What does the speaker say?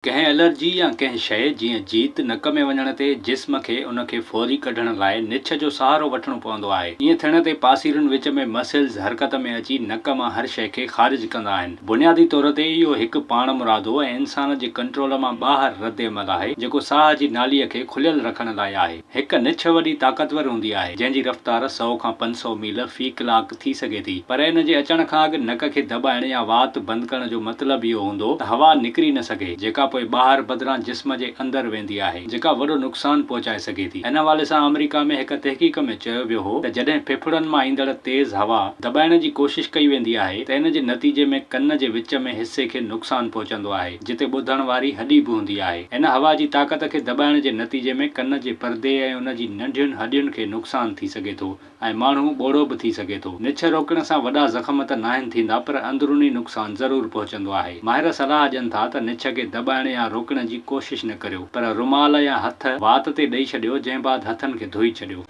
ڪنهن الرجي يا ڪنهن شيء جيئن جيت نڪ ۾ وڃڻ تي جسم کي ان کي فوري ڪڍڻ لاء نڇ جو سهارو وٺڻو پوندو آهي. ائين ٿيڻ تي پاسيرن وچ ۾ مسلز حرڪت ۾ اچي نڪ مان هر شيء کي خارج ڪندا آهن. بنيادي طور تي اهو هڪ پاڻمرادو ۽ انسان جي ڪنٽرول مان ٻاهر ردعمل آهي جيڪو ساهه جي ناليء کي کليل رکڻ لاء آهي. هڪ نڇ وڏي طاقتور هوندي آهي، جنهن جي رفتار سئو کان 500 ميل في ڪلاڪ ٿي سگهي ٿي، پر ان جي اچڻ کان اڳ نڪ کي دٻائڻ يا وات بند ڪرڻ جو مطلب اهو هوندو ته هوا نڪري نه سگهي، جيڪا پوء ٻاهر بدران جسم جي اندر ويندي آهي، جيڪا وڏو نقصان پهچائي سگهي ٿي. ان حوالي سان آمريڪا ۾ هڪ تحقيق ۾ چيو ويو هو ته جڏهن ڦڦڙن مان ايندڙ تيز هوا دٻائڻ جي ڪوشش ڪئي ويندي آهي ته ان جي نتيجي ۾ ڪن جي وچ ۾ حصي کي نقصان پهچندو آهي. جتي ٻڌڻ واري هڏي به هوندي آهي. هن هوا جي طاقت کي دٻائڻ جي نتيجي ۾ ڪن جي پردي ۽ ان جي ننڍين هڏين کي نقصان ٿي سگهي ٿو ۽ ماڻهو ٻوڙو به ٿي سگهي ٿو. نڇ روڪڻ سان وڏا زخم ته ناهن ٿيندا پر اندروني نقصان ضرور پهچندو آهي. ماهر صلاح ڏين ٿا ته نڇ کي دٻائڻ يا روڪڻ جي ڪوشش نه ڪريو پر رومال يا هٿ وات تي ڏئي ڇڏيو جنهن بعد هٿن کي ڌوئي ڇڏيو.